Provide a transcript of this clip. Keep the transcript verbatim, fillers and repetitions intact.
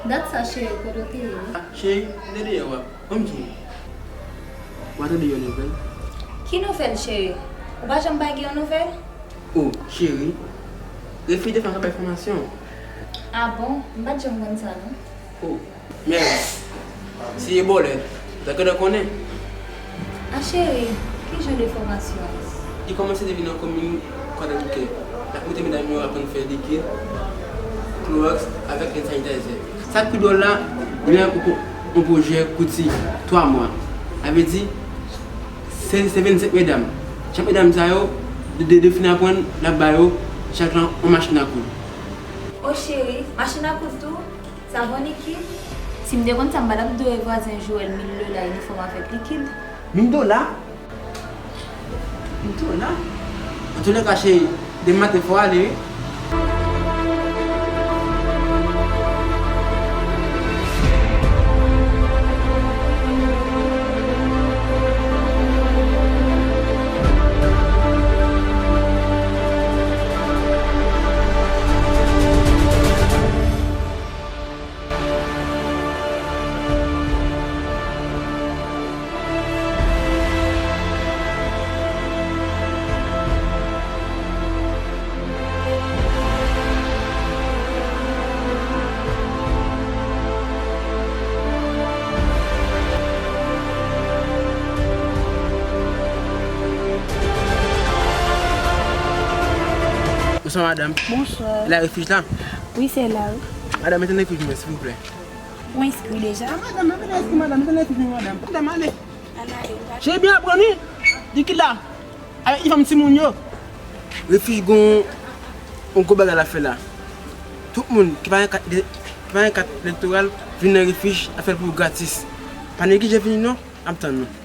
Dat sa, cheri, kote w te ye? Cheri, m te deyò a. Ban m di w. Ou pa tande yon nouvèl? Ki nouvèl, cheri? Ou pa janm bay gen yon nouvèl? O, cheri, Refi te fè yon travay fòmasyon. A bon? M pa t janm konn sa, non. O, men, se Ebolè, ou ta gentan konnen. A cheri, ki jan de fòmasyon? Li kòmanse depi nan komin Kwadèboukè. L ap montre medam yo aprann fè likid, klowòks avèk hand sanitizer. Sa k pi dwòl la, li menm yon, yon pwojè kouti twa mwa. Sa vle di, se, se vennsenk medam. Chak medam sa yo, de, de, de fin aprann, l ap ba yo chak lan yon machin a koud. O cheri, machin a koud tou? Savon likid? Si m te konn sa, m pa t ap dwe voye vwazen Joël mil dola inifòm avèk likid. Mil dola? Mil dola? Antoulèka, cheri, demen maten fò w ale, wi. Bonswa, madanm. Bonswa. La refij la? Wi, se la, wi. Madanm, mete nan refij mwen, silvouplè. Ou enskri deja? A, madanm, mete nan refij, madanm, mete nan refij mwen, madanm. Madanm, ale. Cheri, byen aprann, wi. Di ki la? Avèk inifòm timoun yo. Refij gon yon gwo bagay l ap fè la. Tout moun ki pa gen kat, ki pa gen kat elektoral, vin nan refij, l ap fè l pou ou gratis. Pa neglije vini non, n ap tann nou.